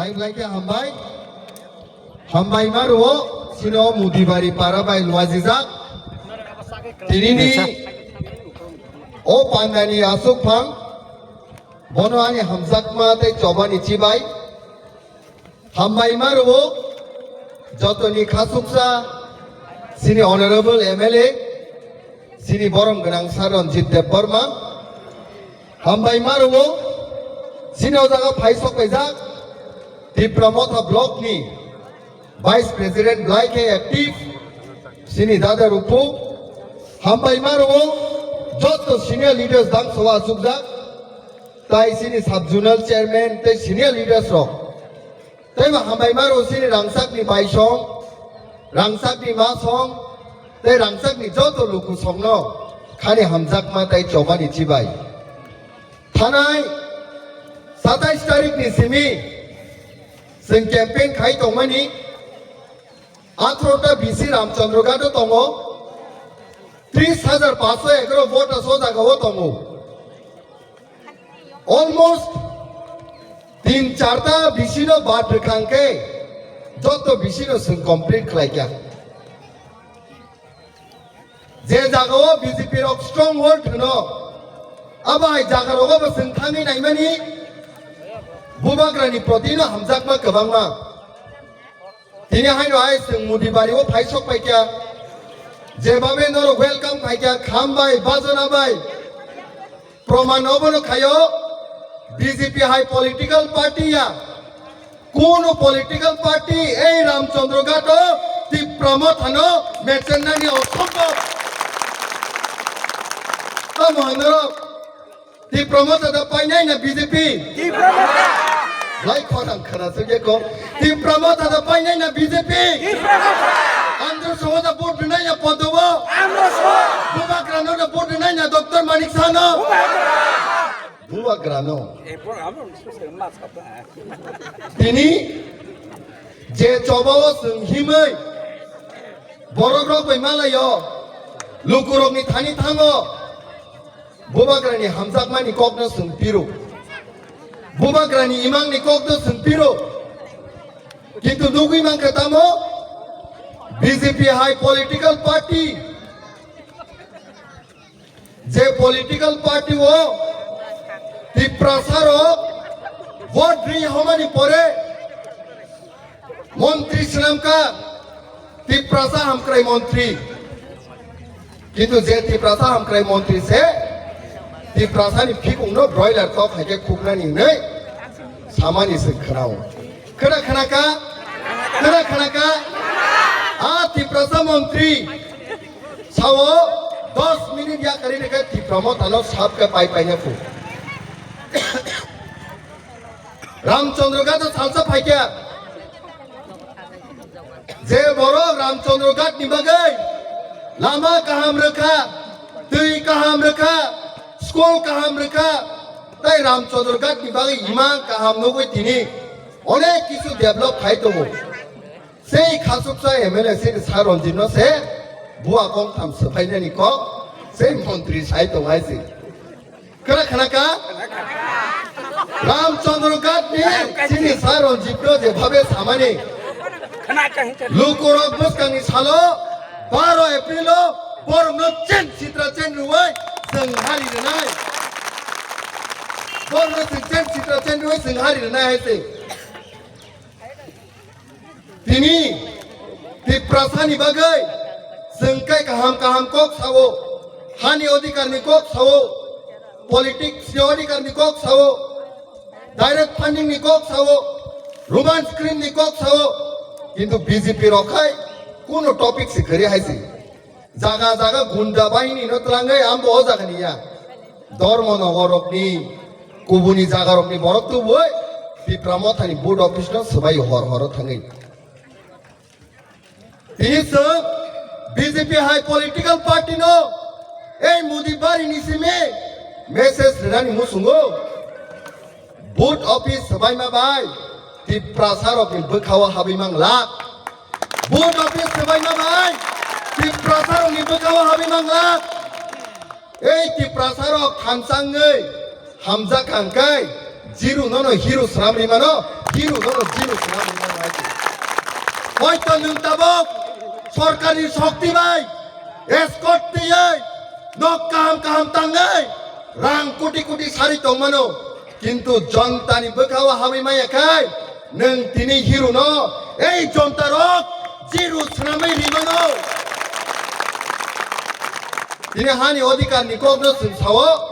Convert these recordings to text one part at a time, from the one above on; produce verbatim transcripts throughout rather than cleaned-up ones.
Hai blai khe hambai. Hambai ma rwo sino Mudibari para bai luajijak. Tinini o pandani asuk phang. Bono ani hamjakma tei chobani chibai. Hambai ma rwo jotoni khasuksa sini honorable M L A sini borom gwnang Sir Ranjit Debbarma. Hambai ma rwo sini o jaga phai sok paijak Tipra Motha block ni Vice President blai khe active sini dada Rupu. Hambai ma rwo joto senior leaders dang sowa asukjak tai sini sub zonal chairman tei senior leaders rok. Tei ma hambai ma rwo sini rangchak ni baisong, rangchak ni masong, tei rangchak ni joto luku songno khani hamjakma tei chobani chibai. Thanai satais tarik ni simi chwng campaign khai tongmani atharo ta B C Ramchandra Ghat o tongo, tris hajar paanso egaroh vote aso jaga o tongo. Almost tin charta B C no bad rwkha hwnkhe joto B C no chwng complete khlaikha. Je jagao B J P rok stronghold hwno, abo hai jagarogo bo chwng thangwi naimani Bubagrani protino hamjakma kwbangma. Tini haino hai chwng Mudibari o phai sok paikha, jebabe norok welcome khaikha, kham bai, bajona bai. Proman obono khaio, B J P hai political party ya. Kuno political party ei Ramchandra Ghat o Tipra Motha no mechenani osombob. Tamo hanoro Tipra Motha da painai na B J P? Lai khorang khana sugeko. Tipra Motha da painai na B J P? Andro Soho da vote nai na Podobo? Bubagra no da vote nai na Doctor Manik Saha no? Bubagra no. Tini je chobao chwng himwi borok rok bai malaio, lukurokni thani thango, Bubagrani hamjakmani kokno chwng piro, Bubagrani imangni kokno chwng piro, kintu nugwi mankha tamo B J P hai political party. Je political party o Tiprasa rok vote ri homani pore montri swnamkha, Tiprasa hamkrai montri. Kintu je Tiprasa hamkrai montri se Tiprasa ni phikung no broiler tok hai khe khuknani hinwi samani se khwnao. Khwna khwnaka? Khwna khwnaka? A Tiprasa montri sao dos minute yakarwi rwkhe Tipra Motha no sap khe pai pai ya phu. Ramchandra Ghat salsa phaikha. Je borok Ramchandra Ghat ni bagwi lama kaham rwkha, twi kaham rwkha, school kaham rwkha, tai Ramchandra Ghat ni bagwi imang kaham nugwi tini onek kisu develop khai tongo. Sei khasuksa M L A sei Sir Ranjit no se bua kongtham swphainani kok sei montri sai tong hai se. Khwna khwnaka? Ramchandra Ghat ni sini Sir Ranjit no je bhabe samani. Lukurok bwskangni salo baro April o borokno chen sitra chen rwui chwng hari rwnai. Borokno chwng chen sitra chen rwui chwng hari rwnai hai se. Tini Tiprasa ni bagwi chwng khe kaham kaham kok sao, hani odhikar ni kok sao, politics ni odhikar ni kok sao, direct funding ni kok sao, Roman script ni kok sao, kintu B J P rok khai kuno topic se kwrwi hai se. Jaga jaga gunda bahini no twlangwi ambo o jaga ni ya. Dormo nogor rokni, kubuni jaga rokni borok tubui Tipra Mothani board office no swbai hor horo thangwi. Tini chwng B J P hai political party no ei Mudi bari ni simi message rwnani muchungo. Board office swbaima bai Tiprasa rokni bwkhao habwi manglak. Board office swbaima bai Tiprasa rokni bwkhao habwi manglak. Ei Tiprasa rok thansa wngwi hamjak hangkai Zero no no hero swnam ri mano, hero no no zero swnam ri mano hai se. Hoito nwng tabok sorkarni shokti bai escort twiwi nok kaham kaham tangwi rang koti koti sari tongmano, kintu jonta ni bwkhao habwi maya khai nwng tini hero no ei jonta rok zero swnamwi ri mano. Tini hani odhikar ni kok no chwng sao.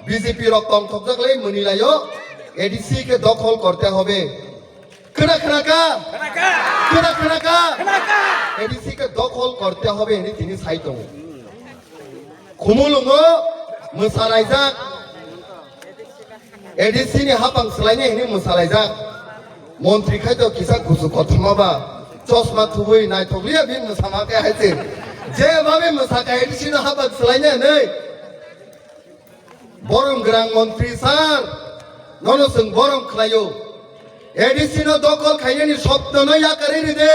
B J P rok tongthokjak le mwnwi laio, A D C ke dokhol korte hobe. Khna khna ka? Khna khna ka? A D C ke dokhol korte hobe hwnwi tini sai tongo. Khumulwngo mwsalaijak. A D C ni hapang swlainai hwnwi mwsalaijak. Montri khai to kisa kusu kothoma ba. Chosma thubui naithok liya bini mwsama khe hai se. Je babe mwsaka A D C no hapang swlainai hwnwi. Borom Grang Montri sir, nono chwng borom khlaio. A D C no dokol khainani shobdo no yakarwi rwdi.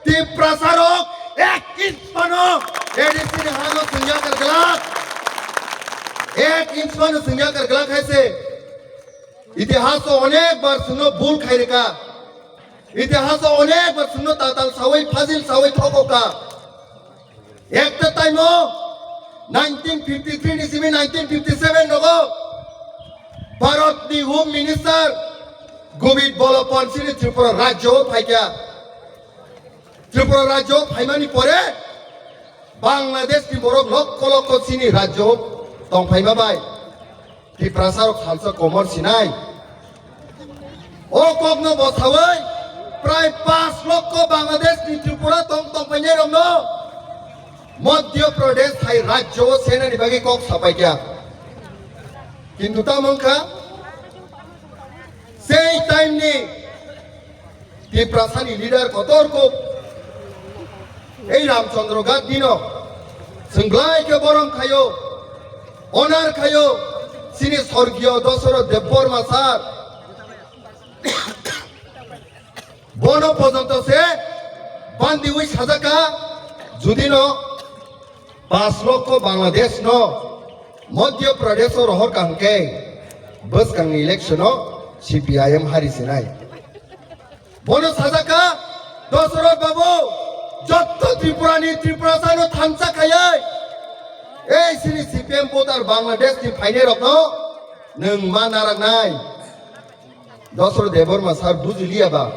Tiprasa rok ek inch phano A D C ni ha no chwng yakar glak. Ek inch phano chwng yakar glak hai se. Itihas o onek bar chwngno bul khai rwkha. Itihas o onek bar chwngno tatal sawi, phajil sawi thokokha. Ekta time o nineteen fifty three ni simi nineteen fifty seven rogo Bharat ni Home Minister Govind Ballabh Pant sini Tripura rajyo o phaikha. Tripura rajyo o phaimani pore Bangladesh ni borok lokho lokho sini rajyo o tongphaima bai. Tiprasa rok salsa komor sinai. O kokno bosawai prai paanch lokho Bangladesh ni Tripura tong tongpainai rokno Madhya Pradesh hai rajyo o senani bagwi kok sapaikha. Kintu tamo wngkha sei time ni Tiprasani leader kotor kok ei Ramchandra Ghat dino chwng belai khe borom khaio, honor khaio, chini sorgiyo Dosoroth Debbarma sir. Bono pojonto se bandiwi sajaka, judino paanch lokho Bangladesh no Madhya Pradesh o rohor kaham khe bwskangni election o C P I M hari sinai. Bono sajaka, Dosoroth babu, jotto Tripura ni Tiprasa no thansa khayai. Ei sini C P M voter Bangladesh ni phainai rokno nwng ma naraknai. Dosoroth Debbarma sir bujiliya ba.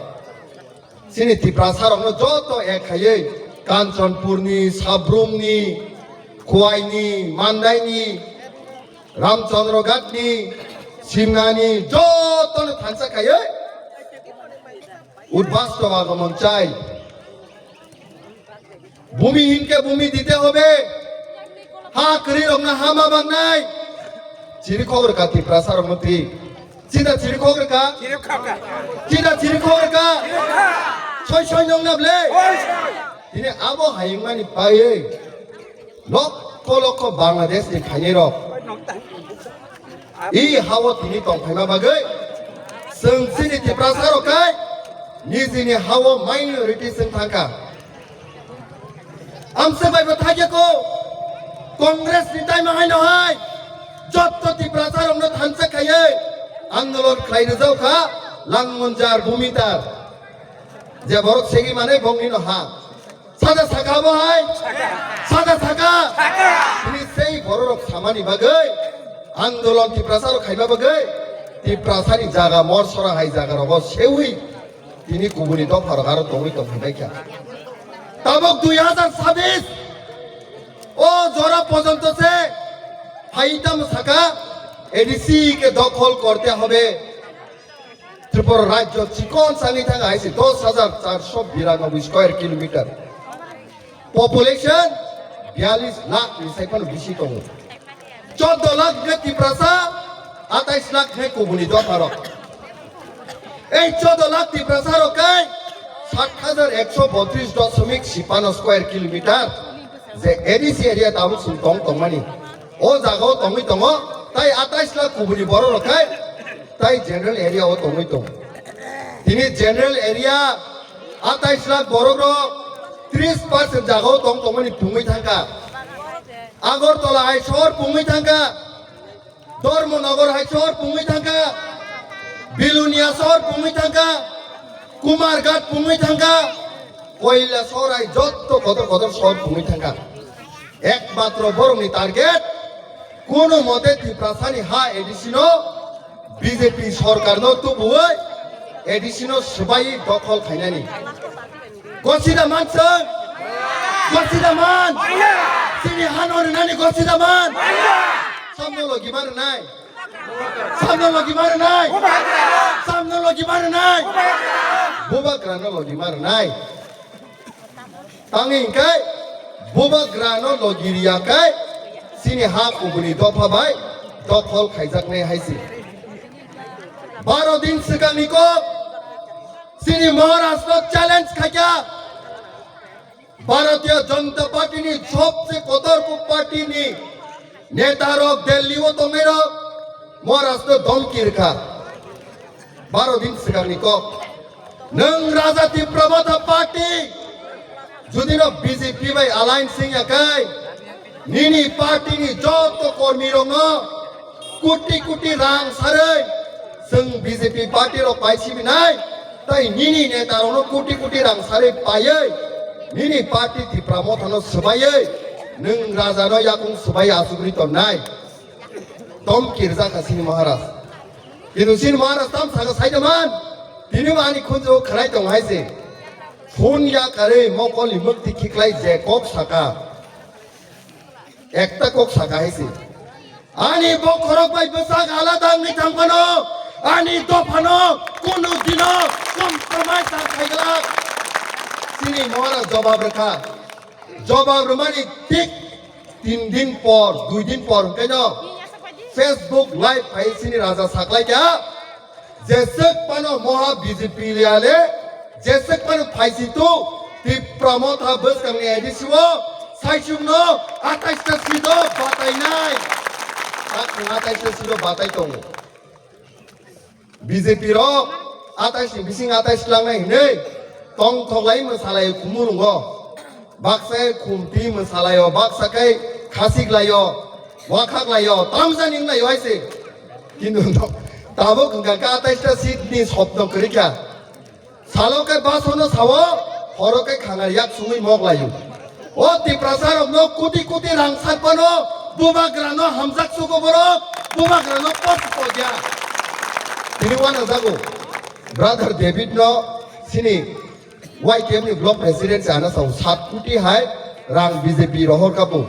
Sini Tiprasa rokno jotto ek khayai. Kanchanpur ni, Sabrum ni, Khowai ni, Mandai ni, Ramchandra Ghat ni, Simna ni, jotto no thansa khayai. Udbasto agomon chai. Bhumi hinke bhumi dite hobe. Ha kwrwi rokno ha ma bangnai. Chiri khogor ka Tiprasa rokno twi. Chida chiri khogor ka. Chiri khogor ka. Chida chiri khogor ka. Soi soi nong na ble. Tini abo hayung mani paiye. Lokho lokho Bangladesh ni phainai rok. I hao tini tongphaima bagwi chwng chini Tiprasa rok kai nijini hao minority chwng thangkha. Amswk bai bo thakya ko Congress ni time haino hai jotto Tiprasa rokno thansa khaiwi andolon khlai rwjak kha Langmonjar Bhumitar je borok segi manai bongni no ha. Sada saka bo hai? Sada saka? Tini sei bororok samani bagwi, andolon Tiprasa rok khaima bagwi, Tiprasa ni jaga mor sora hai jaga rogo sewi, tini kubuni dopha rok aro tongwi tong phai kha. Tabok dui hazar sabis, o jora porjonto se, hai tamo saka, A D C ke dokhol korte hobe. Tripura rajyo chikon sangwi thang hai se dos hazar charso biranoboi square kilometer. Population biyalish lakh ni sai phano bisi tongo. Choddo lakh hwnkhe Tiprasa, atais lakh hwnkhe kubuni dopharok. Ei choddo lakh Tiprasa rok kai sat hazar ekso botris dosomik sipano square kilometer je A D C area tabuk chwng tong tongmani. O jagao tongwi tongo, tai atais lakh kubuni borok rok khai, tai general area o tongwi tongo. Tini general area atais lakh borok rok tris percent jagao tong tongmani pungwi thangkha. Agartala hai sohor pungwi thangkha, Dharmanagar hai sohor pungwi thangkha, Bilonia sohor pungwi thangkha, Kumarghat pungwi thangkha, Koilasor hai jotto kotor kotor sohor pungwi thangkha. Ekmatro borokni target, kono mote Tiprasani ha A D C no B J P sorkarno tubuwi A D C no swbaiwi dokhol khainani. Gosida man chwng? Gosida man? Chini hano rwnani gosida man? Samno logi ma rwnai? Samno logi ma rwnai? Samno logi ma rwnai? Bubagrano logi ma rwnai. Tangwi hwnkhe bubagrano logi riya khe chini ha kubuni dopha bai dokhol khaijaknai hai se. Baro din swkangni kok chini Maharashtra challenge khaikha. Bharatiya Janata Party ni sobse kotor party ni neta rok Delhi o tongnai rok Maharashtra domki rwkha. Baro din swkangni kok. Nwng Raja Tipra Motha Party, jodi no B J P bai alliance wngya khe, nini party ni joto kormi rokno koti koti rang sarwi, chwng B J P party rok pai sibinai, tai nini neta rokno koti koti rang sarwi paiwi, nini party Tipra Motha no swbaiwi, nwng Raja no yakung swbai asugri tonnai. Tom kirja kha sini Maharaj. Kintu sini Maharaj tam saka sai man. Tini ani khunju khalai tong hai se. Phone ya kare mokol ni mukti khiklai je kok saka. Ekta kok saka hai se. Ani bokhorok bai bwsak alada wngwi thang phano, ani dophano kunu dino compromise ta khaiglak. Sini Maharaj jobab rwkha. Jobab rwmani thik tin din por, dui din por hwnkhe no Facebook live phai sini Raja saklai kha. Jeswk phano moha B J P le ale, jeswk phano phaisi tu Tipra Motha bwskangni A D C o saichung no atais ta seat o batai nai. Atais ta seat o batai tongo. B J P rok atais ni bising atais langnai hinwi tongthok lai mwsalai kumulungo. Baksa khumti mwsalaio, baksa khe khasik laio, wakhak laio, tamjani wnglaio hai se. Kintu tabuk hwnkha khe atais ta seat ni sopno kwrwi kha. Salo khe basono sao, horo khe khangar yak sungwi mok laio. O Tiprasa rokno koti koti rang sat phano bubagrano hamjak sugo borok, bubagrano pot pogya. Tini wana jago, brother David no sini Y T F ni block president se ano sao sat koti hai rang B J P rohor kapo.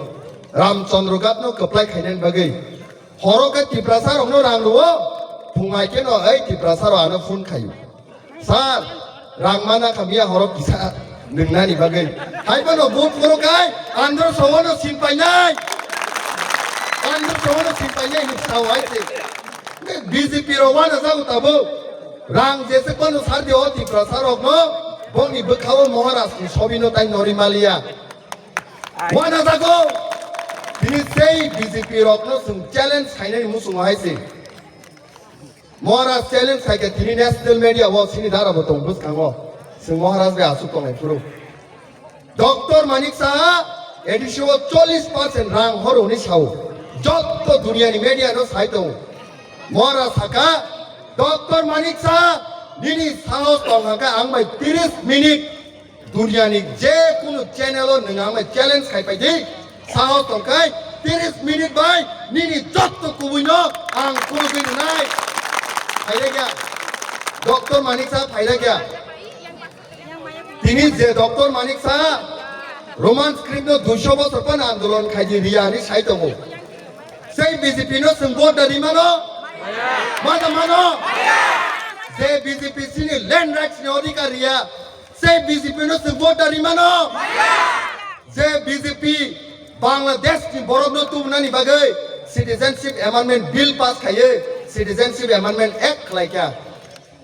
Ramchandra Ghat no kwplai khainani bagwi. Horo khe Tiprasa rokno rang rwo, phungai khe no ei Tiprasa rok ano phone khaio. Sir, rang mana kha miya horo kisa nwngnani bagwi. Hai phano vote phoro kai, andro sowono sin painai. Andro sowono sin painai hin sao hai se. B J P rok wana jago tabo. Rang jese kono sardi o Tiprasa rokno, bongni bwkhao Maharaj ni sobino tai nori maliya. Wana jago. Tini sei B J P rokno chwng challenge khainani muchungo hai se. Maharaj challenge khaikhe tini national media o sini dara bo tong bwskango. Chwng Maharaj bai aswk tongnai phuru. Doctor Manik Saha A D C o chollish percent rang horo hwnwi sao. Jotto duniya ni media no sai tongo. Maharaj sakha, Doctor Manik Saha, nini sahos tong hwnkhe ang bai tris minute duniya ni je kunu channel o nwng ang bai challenge khai pai di. Sahos tong khai tris minute bai nini jotto kubui no ang kunu bini nai. Phailai kya? Doctor Manik Saha phailai kya? Tini je Doctor Manik Saha Roman script no duiso bosor phano andolon khai di riya hinwi sai tongo. Sei B J P no chwng vote da rimano? Mano mano? Je B J P sini land rights ni odhikar riya, sei B J P no chwng vote da rimano? Je B J P Bangladesh ni borok no tubunani bagwi Citizenship Amendment Bill pass khaiwi Citizenship Amendment Act khlaikha.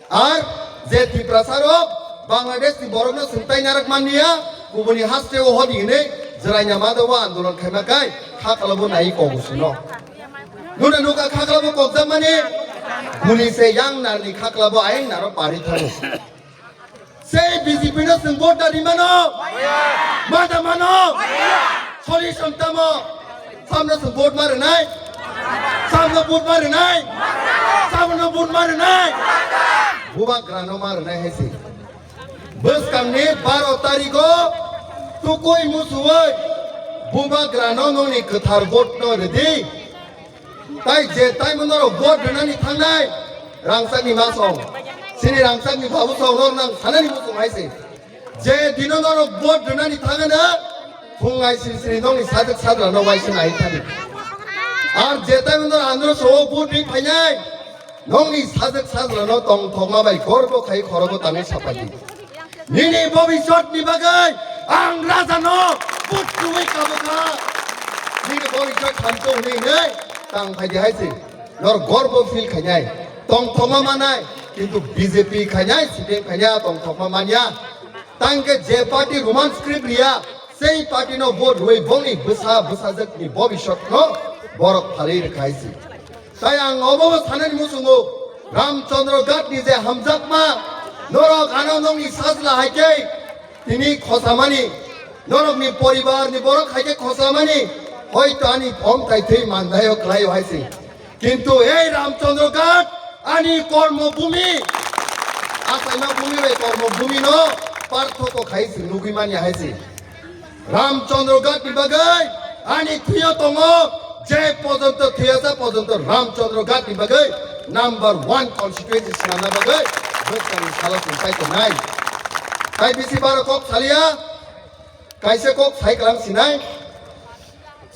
Ar je Tiprasa rok Bangladesh ni borok no swngtai narak manliya, kubuni haste o hodi hinwi jwraina mado o andolon khaima kai khaklabo nai kogo suno. Nuna nuka khaklabo kokjak mani, buni se yang narni khaklabo ayang naro pari thano. Sei B J P no swng vote da rimano? Mada mano? Solution tamo? Samno swng vote ma rwnai? Samno vote ma rwnai? Samno vote ma rwnai? Bubagrano ma rwnai hai se. Bwskangni baro tarigo tukui musuwi Bubagrano nongni kwthar vote no rwdi. Tai je taimo norok vote rwnani thangnai, rangchakni ma song, chini rangchakni babu song, norok nang sanani muchung hai se. Je dino norok vote rwnani thangana, phungnai siri siri nongni sajwk sajwk no waisa nai thani. Ar je taimo norok andro so vote ri phainai, nongni sajwk sajwk no tongthokma bai gorbo khai khorogo tangwi sapadi. Nini bobiswt ni bagwi ang raja no vote rwi kabukha. Nini bobiswt hamchung hinwi tang phaidi hai se. Nor gorbo feel khainai, tongthokma manai, kintu B J P khainai, C P M khainai, tongthokma manya. Tangke je party Roman script riya, sei party no vote rwi bongni bwsa bwsajwk ni bobiswt no borok phalwi rwkha hai se. Tai ang obo sanani muchungo, Ramchandra Ghat ni je hamjakma, norok ano nongni sajla hai khe, tini khosamani, norokni poribar ni borok hai khe khosamani, hoito ani thong tai thwi mandaio khlaio hai se. Kintu ei Ramchandra Ghat ani kormo bhumi, achaima bhumi bai kormo bhumi no parthoko khai se nugwi manya hai se. Ramchandra Ghat ni bagwi ani thwiyo tongo, je pojonto thwiyasa pojonto Ramchandra Ghat ni bagwi number one constituency swnamna bagwi bwskangni salo chwng tai tongnai. Tai bisi baro kok saliya, kaisa kok sai kalang sinai,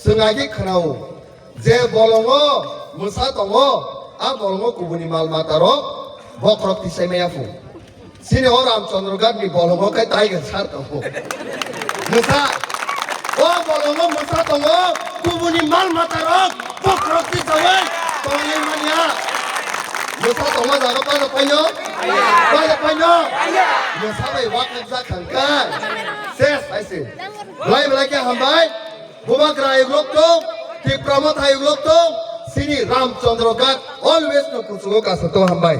chwng agi khwnao. Je bolongo mwsa tongo, a bolongo kubuni mal mata rok bokhorok tisai maya phu. Sini o Ramchandra Ghat ni bolongo khe tiger sar tongo. Mwsa, o bolongo mwsa tongo, kubuni mal mata rok bokhorok tisawi tongwi manya. Mwsa tongma jaga paja paino? Paja paino? Mwsa bai wakjak thangkha. Ses, hai se. Belai belai khe hambai. Bubagra ayuk lok tong, Tipra Motha ayuk lok tong, sini Ramchandra Ghat always no kuchugo kasa tong hambai.